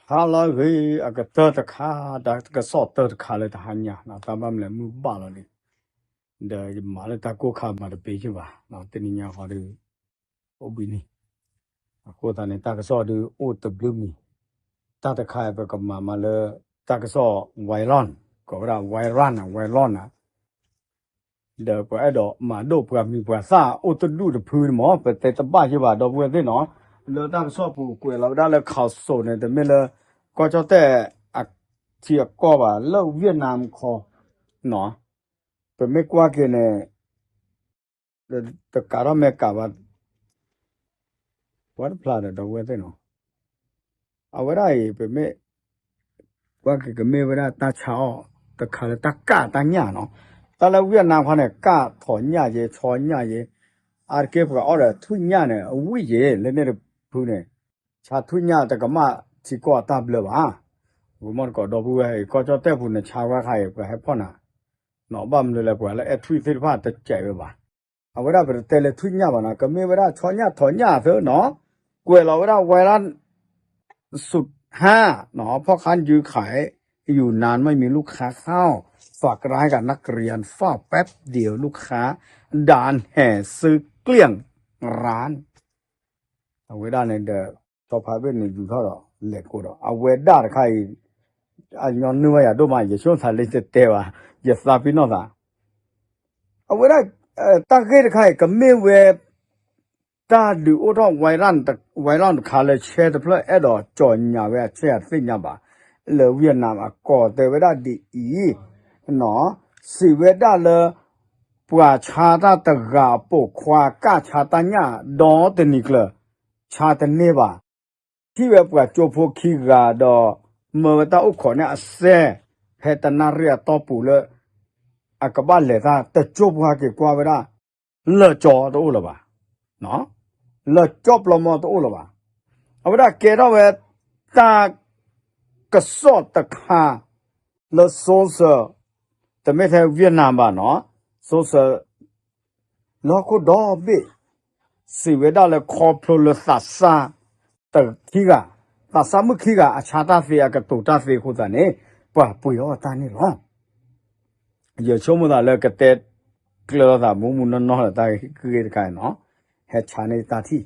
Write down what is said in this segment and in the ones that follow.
ဟါလၢအဂ့ၤ အကတၢၢ်တခါ, တၢ်ကစီၣ်တၢ်တခါလၢတဟါညါ, တၢ်ဘၣ်မနုၤလဲၣ် မုၢ်ဘၣ်လီၤလံ, ဒီးယမၤလၢတၢ်ကိၢ်ခါမၤတဘ့ၣ်ယဘၣ်, တနံၤညါဃီဒီး အိၣ်ဘှံးနံၤ, အဃိသတးန့ၣ် တၢ်ကစီၣ်ဒုးအိၣ်တဘျုးမံၤ, တၢ်တခါအံၤပကမၤမးလၢ တၢ်ကစီၣ် viral, ကိးဝဲဒၣ် viral န့ၣ် viral န့ၣ် ဒီးပှၤအဲၣ်ဒိးမၤဒိၣ်ပှၤမံၤပှၤသၣ်အိၣ်တဒူၣ်တဖုန့ၣ်မး ပတဲတဘၣ်ယဘၣ် ဒီပုၢ်ဝဲၢ်သ့ၣ်နီၤ, လၢတၢ်ကစီၣ်ပူၤကွဲးလီၤဝဲဒၣ်လၢ council န့ၣ် တမ့ၢ်လၢ ကီၢ်ကၠီၣ်တဲၣ်အထံအကီၢ်ဘၣ် လၢ Vietnam ခီ, ပမ့ၢ်ကွၢ်က့ၤန့ၣ် တကးထီၣ်မ့ၢ်ကးဘၣ် ပှၤတဖျါဒီး ဒီပုၢ်ဝဲၢ်သ့ၣ်နီၤ, အဝဲဒၣ်အံၤ ပမ့ၢ် ကွၢ်က့ၤကမ့ၢ်ဝဲဒၣ်တၢ်ဆါအီၣ် တခါလၢတၢ်ကၢ်တၢ်ညၣ်နီၤ, တၢ်လၢ Vietnam ခီန့ၣ် ကၢ်ထိးညၣ်ယဲ ဆီညၣ်ယဲ, အါတက့ၢ်ပှၤအီၣ်ဒီးထွံၣ်ညၣ်န့ၣ် အဝံၣ်ယဲ လၢန့ၣ်တဖုန့ၣ်, ဆါထွံၣ်ညၣ်တကမၣ်ထံကီၢ်အတၢ်ဘျၢဘၣ်, ဝံၤမီၢ်တကိး ဒီပုၢ်ဝဲၢ် ကီၢ်ကၠီၣ်တဲၣ်ပူၤန့ၣ် ဆါဝဲခါအံၤ ပှၤဟဲဖီၣ်နၤ နီၤ ဘၣ်မနုၤလဲၣ် ပှၤလၢအဲၣ်ထွံၣ်သ့ၣ်တဖၣ်တစဲးဝဲဘၣ်, အဝဲဒၣ်ပတတဲလၢထွံၣ်ညၣ်ဘၣ်နီၤ ကမ့ၢ်ဝဲဒၣ်ဆီညၣ်ထိးညၣ်သ့နီၤ, ကွဲးလီၤဝဲဒၣ် viral สุดฮา พ่อค้ายืนขายอยู่นานไม่มีลูกค้าเข้า ฝากร้านกับนักเรียนเฝ้าแป๊บเดียวลูกค้าด่านแห่ซื้อเกลี้ยงร้าน အဝဲဒၣ်န့ၣ်ဒီး စီၤဖါဘ့ၣ်န့ၣ်ယူၤထီၣ်ဒီး လဲၤကိးဒီး အဝဲဒၣ်တခါအံၤ အညီနုၢ်ဘၣ်ယၤဒိၣ်မး ယဆိကမိၣ်သးလၢယတတဲဘၣ် ယသးပ့ၤနီၣ်သး အဝဲဒၣ် တၢ်ဂ့ၢ်တခါအံၤ ကမ့ၢ်ဝဲ တၢ်ဒုးအိၣ်ထီၣ် viral တခါလၢ ဆဲတဖျၢၣ်အဲၣ်ဒိးကၠီၤညါဝဲအဆဲအသ့ၣ်ညါဘၣ် လၢ Vietnam အကီၢ်တဲဝဲဒၣ်ဒ်အံၤ, စံးဝဲဒၣ်လၢ ပှၤဆါတၢ်တဂၤအပိာ်ခွါ ကၢ်ဆါတၢ်ညၣ်ဒီတနံၤကျၢၤ ဆါတန့ၢ်ဘၣ်, ထံၣ်ဝဲပှၤကၠိဖိခံဂၤဒီး မၢဝဲတၢ်အိၣ်ခိးန့ၢ်အစဲ ဖဲတနၣ်ရံၣ်အတီၢ်ပူၤလၢ အကဘၣ်လဲၤတၢ် တကၠိဖိဟဲက့ၤကွၢ်ဝဲဒၣ် လၢၢ်ကၠီတအိၣ်လၢၤဘၣ်, လၢၢ်ကၠီပျီမီတအိၣ်လၢၤဘၣ်, အဝဲဒၣ်ကဲထီၣ်ဝဲ တၢ် ကစီၣ်တခါ လၢ social တမ့ၢ်ထဲ Vietnam ဘၣ်နီၤ social လၢဟီၣ်ခိၣ်ဒီဘ့ၣ် စံးဝဲဒၣ်လၢခီဖျိလၢသးစၢ် တခံဂၤ သးစၢ်မုၣ်ခံဂၤအဆါတၢ်သ့အကတိၤတၢ်သ့အဃိသတးန့ၣ် ပှၤပှ့ၤအီၣ်တၢ်န့ၣ်လီၤ. ယဆိကမိၣ်သးလၢကတဲကျၢၤလိာ်သးမူးမူးနီၢ်နီၢ်လၢတၢ်ဂ့ၢ်တခါအံၤနီၤ, ဟဲဆါန့ၢ်တၢ်ထံၣ်,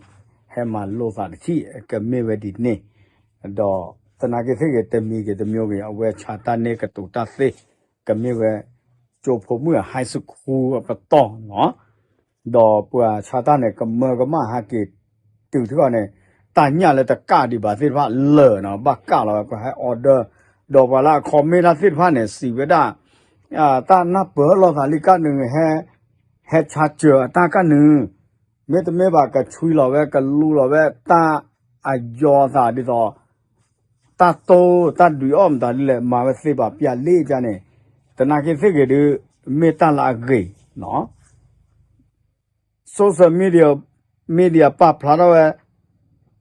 ဟဲမၤလိာ်သးတထံၣ် ကမ့ၢ်ဝဲဒ်န့ၣ်, ဒီးသနာ်က့သ့ၣ်ဂ့ၤ တမံၤဂ့ၤတမံၤဂ့ၤ အဝဲဆါတၢ်န့ၢ်ကတိၤတၢ်သ့, ကမ့ၢ်ဝဲ ကၠိဖိမုၣ်အ high school အပတီၢ်နီၤ ဒီးပှၤဆါတၢ်န့ၣ် ကမၢကမၣ်ဟးက့ၤတုၤထံၣ်အီၤန့ၣ် တၢ်ညၣ်လၢတကၢ်ဒံးဘၣ်သ့ၣ်တဖၣ်လၢာ်နီၤ ဘၣ်ကၢ်လီၤဝဲ ပှၤဟဲ order, ဒီးပှၤလၢအ comment တၢ်သ့ၣ်တဖၣ်န့ၣ် စံးဝဲဒၣ် တၢ်နၢ်ပၢၢ်လိာ်သးလံကၢ်နုၤ ဟဲဆါစၢၤအတၢ်ကၢ်နုၤ, မ့တမ့ၢ်ဘၣ်ကဆွံလီၤဝဲ ကလူလီၤဝဲ တၢ်အယီၤသးဒ်သိး တၢ်တိၢ်တၢ်ဒုးအီၣ်မတၤဒ်လဲၣ် မၤဝဲသ့ဘၣ်ပျၢ်လ့ကၢ်န့ၣ်, သနာ်က့သ့ၣ်ဂ့ၤဒုး မ့ၢ်တၢ်လၢအဂ့ၤနီၤ social media, media ပာ်ဖျါထီၣ်ဝဲ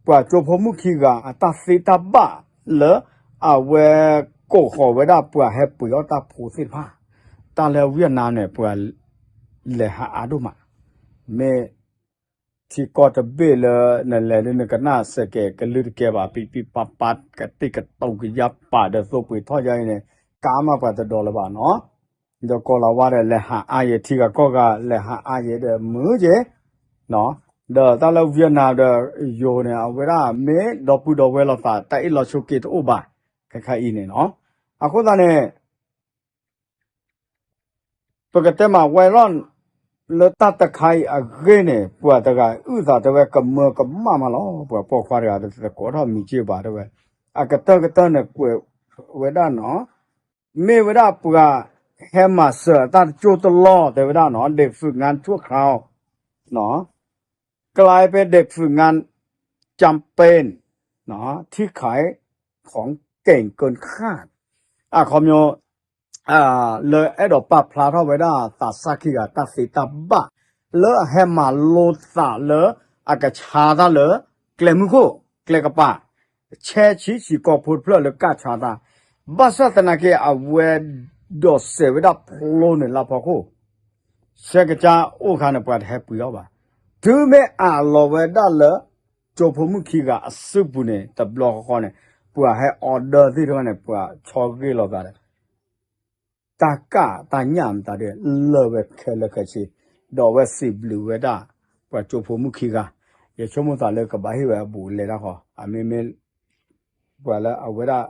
ပှၤကၠိဖိမုၣ်ခံဂၤအတၢ်သ့တၢ်ဘၣ်လၢ အဝဲကိးဃီၤဝဲဒၣ်ပှၤဟဲပှ့ၤအီၣ်တၢ်ဖိသ့ၣ်တဖၣ်, တၢ်လၢ Vietnam န့ၣ် ပှၤလဲၤဟးအါဒိၣ်မး, မ့ၢ်ထံကီၢ်တဘ့ၣ်လၢနလဲၤဒ်နကနၣ်စဲးကဲးကလုၢ်တကဲဘၣ် ပံပံပာ်ပာ် ကတံၢ်ကတီၤကယါပာ်ဒီးသိပှ့ၤထီၣ်ယါအံၤန့ၣ် ကါမးပှၤတဒီလၢၤဘၣ်နီၤ ဒီးကိးလီၤဝါဒီးလဲၤဟးအါယဲ ထံဂၤကီၢ်ဂၤလဲၤဟးအါယဲဒီးမုာ်က့ၤ, ဒီးတၢ်လၢ Vietnam ဒီးယိၤန့ၣ် အဝဲဒၣ်မ့ၢ်ဒီပုၢ်ဒီဝဲၢ်လိာ်သးတၢ်အ့ၣ်လိာ်ဆိးက့တအိၣ်ဘၣ်, ခဲခါအံၤန့ၣ်နီၤ, အဃိသတးန့ၣ် ပကတဲမး viral လၢတၢ်တခါအံၤအဂ့ၢ်န့ၣ် ပှၤတဂၤအုၣ်သးတဲဝဲကမၢကမၣ်မးလီၤ ပှၤပိာ်ခွါတဂၤတကိးထီၣ်မံၤက့ဘၣ်တဲဝဲ, အကတၢၢ်ကတၢၢ်န့ၣ်ကွဲးဝဲဒၣ်နီၤ မ့ၢ်ဝဲဒၣ်ပှၤဟဲမၤစၢၤအတၢ်တကၠိတလီၢ်တဲဝဲဒၣ်နီၤ เด็กฝึกงานชั่วคราว กลายเป็นเด็กฝึกงานจำเป็น ที่ขายของเก่งเกินคาด အခီပညီ လၢအဲၣ်ဒိးပာ်ဖျါထီၣ်ဝဲဒၣ်သးစၢ်ခံဂၤတၢ်သ့တၢ်ဘၣ် လၢအဟဲမၤလိသးလၢ အကဆါတၢ်လၢ ကျဲမုၢ်ခိၣ် ကျဲကပၤ ဆဲဆံးဆံးကိာ်ဖိတဖျၢၣ်လၢကၢ်ဆါတၢ်, ဘၣ်ဆၣ်သနာ်က့ အဝဲဒိးစဲးဝဲဒၣ်ဖျိန့ၣ်လၢဖီခိၣ် ဆဲကစၢ်အိၣ်ခါန့ၣ် ပှၤတဟဲပှ့ၤအီၣ်ဘၣ်. တုၤမ့ၢ်အးလီၤဝဲဒၣ်လၢ ကၠိဖိမုၣ်ခံဂၤအစုပူၤန့ၣ် တဘျီဃီဃီန့ၣ် ပှၤဟဲ order သ့ၣ်တဖၣ်န့ၣ် ပှၤဆီဂ့ၤလိာ်သးဒီး တၢ်ကၣ်တၢ်ညၣ်မတၤဒီး လၢာ်ဝဲခဲလၢာ်ခဲဆ့, ဒီးအဝဲစံးဘျုးဝဲဒၣ် ပှၤကၠိဖိမုၣ်ခံဂၤ, ယဆိကမိၣ်သးလၢကဘၣ်ဟ့ၣ်ဝဲအဘူးအလဲတၢ်ဃီ, အမ့မ့ၢ် ပှၤလၢအဝဲဒၣ်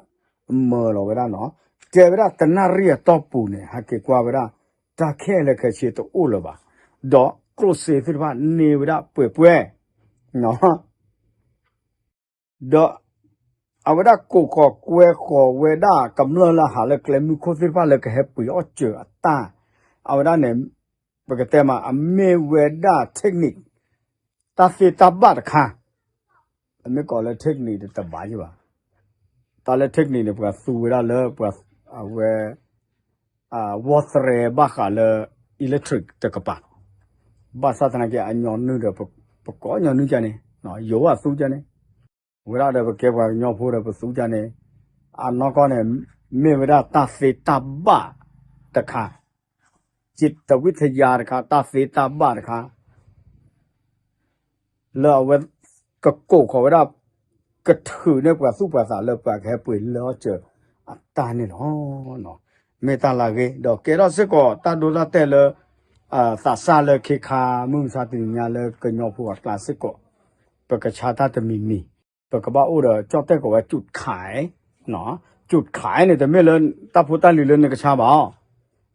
မၢလီၤဝဲဒၣ်နီၤ, တဲဝဲဒၣ်တနၣ်ရံၣ်အတီၢ်ပူၤန့ၣ် ဟဲက့ၤကွၢ်ဝဲဒၣ် တၢ်ခဲလၢာ်ခဲဆ့တအိၣ်လၢၤဘၣ်, ဒီးကျိၣ်စ့သ့ၣ်တဖၣ်န့ၢ်ဝဲဒၣ်ပှဲၤပှဲၤ ဒီး အဝဲဒၣ်ကိးဃီၤကွဲဃီၤဝဲဒၣ်ကမျၢၢ်လၢအဟးလၢကျဲမုၢ်ခိၣ်သ့ၣ်တဖၣ်လၢကဟဲပှ့ၤအီၣ်စၢၤအတၢ်, အဝဲဒၣ်န့ၣ် ပကတဲမး အမ့ၢ်ဝဲဒၣ် technique, တၢ်သ့တၢ်ဘၣ်တခါ, အမ့ၢ်ကိးလၢ technique တဘၣ်ယဘၣ်, တၢ်လၢ technique န့ၣ် ပှၤသူဝဲဒၣ်လၢပှၤ အဝဲ ဝီသရဲဘၣ်ဃးလၢ electric တကပၤ, ဘၣ်ဆၣ်သနာ်က့ အညီနုၢ်ဒီး ပကိးညီနုၢ်ကန့ၣ်, ယိၤအသူကန့ၣ်, ဝဲဒၣ်ဒီးပကဲပှၤကညီဖိဒီးပသူကန့ၣ်, အနီၢ်ကီၢ်န့ၣ် မ့ၢ်ဝဲဒၣ်တၢ်သ့တၢ်ဘၣ်တခါ, จิตวิทยาတခါ, တၢ်သ့တၢ်ဘၣ်တခါ လၢအဝဲကကိးဃီၤဝဲဒၣ် ကထုးန့ၢ်ပှၤသူၣ်ပှၤသးလၢပှၤကဟဲပှ့ၤလၢအီၣ်စၢၤအတၢ်န့ၣ်လီၤ. မ့ၢ်တၢ်လၢအဂ့ၤ ဒီးကဲထီၣ်စ့ၢ်ကီးတၢ်ဒိတၢ်တဲာ်လၢ သးစၢ်လၢခ့ခါ မုၢ်မဆါတနံၤညါလၢကညီဖိအကျါစ့ၢ်ကီး, ပကဆါတၢ်တမံၤမံၤ, ပကဘၣ်အိၣ်ဒီးကၠီၣ်တဲၣ်ကိးဝဲ จุดขาย, จุดขายန့ၣ် တမ့ၢ်လၢတၢ်ဖိတၢ်လံၤလၢနကဆါဘၣ်,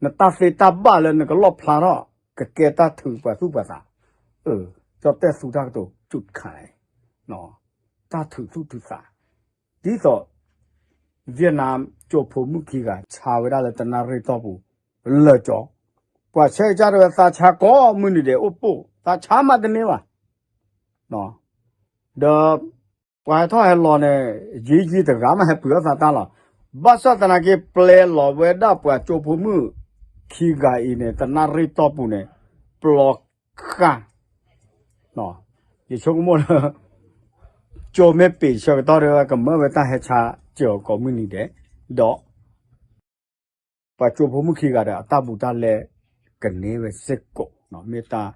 နတၢ်သ့တၢ်ဘၣ်လၢနကလီၣ်ဖျါထီၣ် ကကဲတၢ်ထုးပှၤသူၣ်ပှၤသး, ကၠီၣ်တဲၣ်သူတၢ်ကတိၤ จุดขาย, တၢ်ထုးသူၣ်ထုးသး, ဒ်သိး Vietnam ကၠိဖိမုၣ်ခံဂၤ ဆါဝဲဒၣ်လၢတနၣ်ရံၣ်တီၢ်ပူၤ လၢာ်ကၠီ, ပှၤဆဲးကစၢ်တဲဝဲသးဆါကိးမုၢ်နံၤဒဲးအိၣ်ပိာ် သးဆါမးတန့ၢ်ဘၣ်, ဒီး ပှၤဟဲထီၣ်ဟဲလီၤန့ၣ် ယံာ်ယံာ်တဂၤမးဟဲပှ့ၤအီၣ်သးတၢ်လီၤ. ဘၣ်ဆၣ်သနာ်က့ ပျဲလီၤဝဲဒၣ်ပှၤကၠိဖိမုၣ်ခံဂၤအံၤန့ၣ် တနၣ်ရံၣ်တီၢ်ပူၤန့ၣ် ပျီဃာ် ယဆိကမိၣ်လၢ ကၠိမ့ၢ်ပ့ၤဆၢကတီၢ်ဒီး ကမၢဝဲတၢ်ဟဲဆါစၢၤကိးမုၢ်နံၤဒဲး, ဒီး ပှၤကၠိဖိမုၣ်ခံဂၤဒီး အတၢ်ဘူးတၢ်လဲ ကန့ၢ်ဝဲစ့ၢ်ကီး, မ့ၢ်တၢ်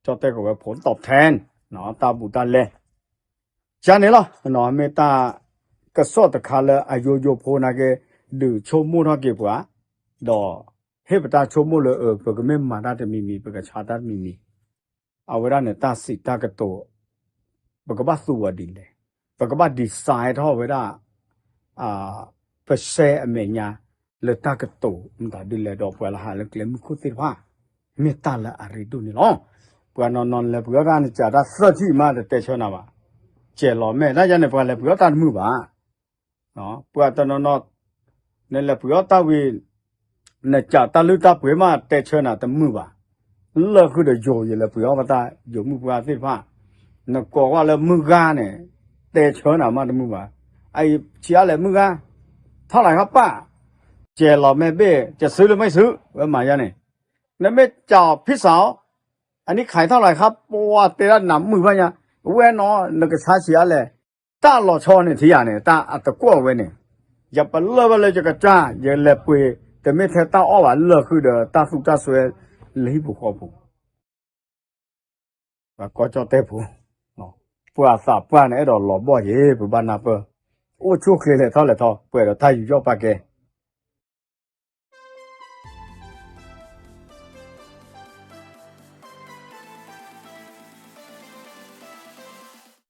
ကၠီၣ်တဲၣ်ကိးဝဲ ผลตอบแทน, တၢ်ဘူးတၢ်လဲ ကန့ၣ်လီၤ. မ့ၢ်တၢ်ကစီၣ်တခါလၢအယိယိဖိနာ်က့ ဒုးဆိကမိၣ်ထီၣ်က့ၤပှၤ, ဒီးဟ့ၣ်ပတၢ်ဆိကမိၣ်လၢ အၢ ပကမ့ၢ်မၤတၢ်တမံၤမံၤ ပကဆါတၢ်တမံၤမံၤ, အဝဲဒၣ်န့ၣ် တၢ်စံးတၢ်ကတိၤ ပကဘၣ်သူအီၤဒ်လဲၣ်, ပကဘၣ် design ထီၣ်ဝဲဒၣ် ပစဲအမဲာ်ညါ လၢတၢ်ကတိၤမတၤဒ်လဲၣ် ဒီးပှၤလၢဟးလၢကျဲမုၢ်ခိၣ်သ့ၣ်တဖၣ် မ့ၢ်တၢ်လၢအရ့ဒိၣ်န့ၣ်လီၤ. ပှၤနီၢ်နီၢ်လဲၤပှ့ၤအီၣ်တၢ် နစးတၢ်သၢထံၣ်မး တတဲဆၢနၤဘၣ်, ကဲလီၤမဲာ်တၢ်ယါန့ၣ် ပှၤလဲၤပှ့ၤအီၣ်တၢ်တမုာ်ဘၣ် ပှၤတနီၤနီၤ နလဲၤပှ့ၤအီၣ်တၢ်ဝံၤ နစးတၢ်လုၢ်တၢ်ပှ့ၤမး တဲဆၢနၤတမုာ်ဘၣ်. လၢာ်ဃုာ်ဒီးယိၤ ယလဲၤပှ့ၤအီၣ်ဘၣ်တၢ် ယိၤမုၣ်ပှၢ်သ့ၣ်တဖၣ်, နကိးကွၢ်လၢမုၢ်ဂၤန့ၣ် တဲဆၢနၤမးတမုာ်ဘၣ်. အအံၤဆံးအါလဲၣ်မုၢ်ဂၤ, ထီၣ်လၢခါပၢ်, ကဲလီၤမဲာ်ဘ့ၣ် ကစုလၢမ့ၢ်စု, ဝဲမၤယါန့ၣ်, နမ့ၢ်စးအီၤဖံစးအီၤ, အနံၣ်ခးထီၣ်လၢခါ ပှၤတဲဒၣ်နၤမုာ်ဘၣ်ညါ, ဝဲနီၤ နကဆါဆံးအါလဲၣ် တၢ်လီၤဆီန့ၣ်ထံၣ်ယၤန့ၣ် တၢ်အတကွီၣ်ဝဲန့ၣ်, ယပလၢၢ်ဘၣ်လၢယကစၢ် ယလဲၤပှ့ၤ တမ့ၢ်ထဲတၢ်အီၣ်ဘၣ် လၢာ်ဃုာ်ဒီးတၢ်သူတၢ်စွဲ လၢဟံၣ်ပူၤဃီပူၤ, ပှၤကီၢ်ကၠီၣ်တဲၣ်ဖိ, ပှၤသးပှၢ်န့ၣ် အဲၣ်ဒိးလီၤဘီၣ်ယ့ၤ ပဘၣ်နၢ်ပၢၢ်, အိၣ်ဆူၣ်ချ့လဲၤထီၣ်လဲၤထီ ပှဲၤဒီးတၢ်ယူးယီၣ်ပာ်ကဲ